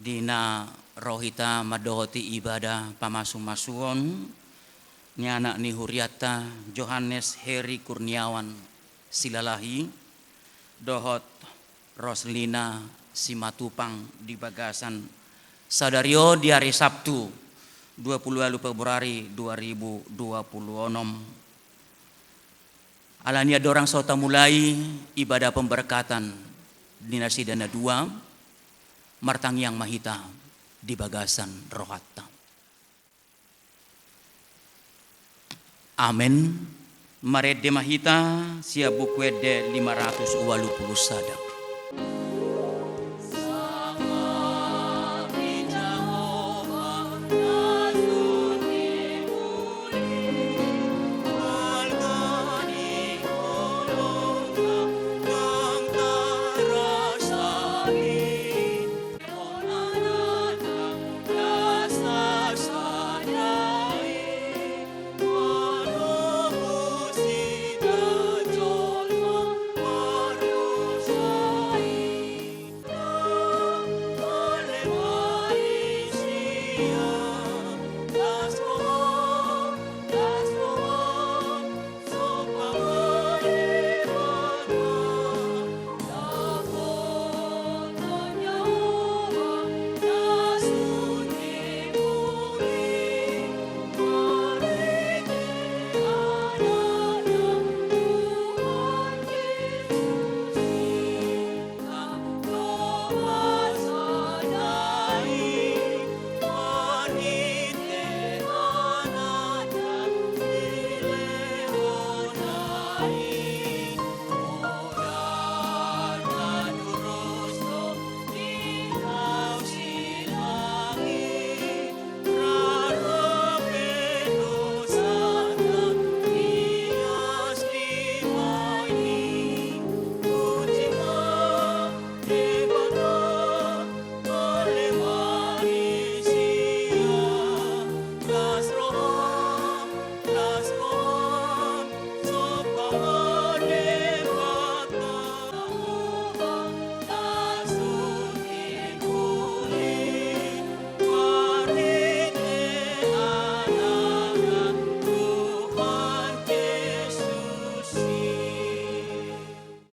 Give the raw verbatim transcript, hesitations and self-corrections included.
Di na ro hita mandohoti ibadah pamasumasuon ni anak ni hurianta Johannes Heri Kurniawan Silalahi dohot Roslina Simatupang di bagasan sadari on di ari Sabtu, dua pulu ualu Februari dua ribu dua pulu onom. Alani andorang so tamulai ibadah pemberkatan di nasida na dua, martangiang ma hita di bagasan rohanta. Amen. Marende ma hita sian Buku Ende lima ratus ualu pulu sada.